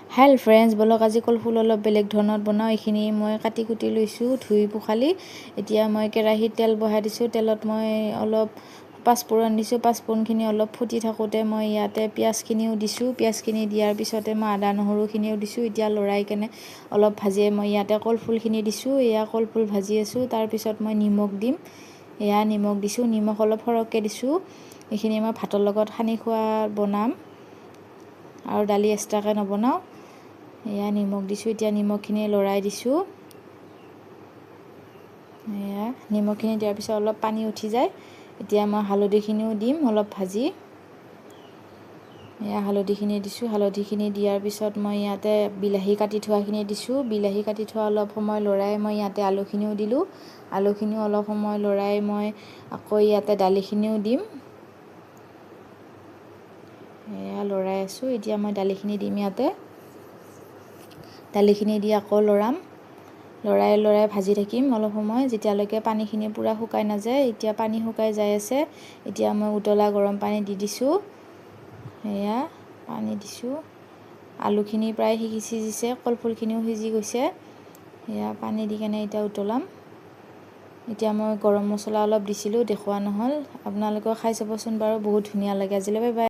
Hello friends, ব'লক আজি কলফুল অলপ বেলেগ ধৰণত বনাওঁ। এইখিনি মই কাটি কুটি লৈছোঁ, ধুই পখালি। এতিয়া মই কেৰাহীত তেল বহাই দিছোঁ। তেলত মই অলপ পাঁচফোৰণ দিছোঁ। পাঁচফোৰণখিনি অলপ ফুটি থাকোঁতে মই ইয়াতে পিঁয়াজখিনিও দিছোঁ। পিঁয়াজখিনি দিয়াৰ পিছতে মই আদা নহৰুখিনিও দিছোঁ। এতিয়া লৰাই কেনে অলপ ভাজিয়ে মই ইয়াতে কলফুলখিনি দিছোঁ। এয়া কলফুল ভাজি আছোঁ। তাৰপিছত মই নিমখ দিম। এয়া নিমখ দিছোঁ, নিমখ অলপ সৰহকৈ দিছোঁ। এইখিনি মই ভাতৰ লগত সানি খোৱা বনাম আৰু দালি এক্সট্ৰাকৈ নবনাওঁ। এয়া নিমখ দিছোঁ। এতিয়া নিমখখিনি লৰাই দিছোঁ। এয়া নিমখখিনি দিয়াৰ পিছত অলপ পানী উঠি যায়। এতিয়া মই হালধিখিনিও দিম অলপ ভাজি। এয়া হালধিখিনি দিছোঁ। হালধিখিনি দিয়াৰ পিছত মই ইয়াতে বিলাহী কাটি থোৱাখিনি দিছোঁ। বিলাহী কাটি থোৱা অলপ সময় লৰাই মই ইয়াতে আলুখিনিও দিলোঁ। আলুখিনিও অলপ সময় লৰাই মই আকৌ ইয়াতে দালিখিনিও দিম। এয়া লৰাই আছোঁ। এতিয়া মই দালিখিনি দিম ইয়াতে। দালিখিনি দি আকৌ লৰাম। লৰাই লৰাই ভাজি থাকিম অলপ সময়, যেতিয়ালৈকে পানীখিনি পূৰা শুকাই নাযায়। এতিয়া পানী শুকাই যাই আছে। এতিয়া মই উতলা গৰম পানী দি দিছোঁ। এয়া পানী দিছোঁ। আলুখিনি প্ৰায় সিজিছে, কলফুলখিনিও সিজি গৈছে। এয়া পানী দি কেনে এতিয়া উতলাম। এতিয়া মই গৰম মছলা অলপ দিছিলোঁ, দেখুওৱা নহ'ল। আপোনালোকেও খাই চাবচোন বাৰু, বহুত ধুনীয়া লাগে। আজিলৈ বাই বাই।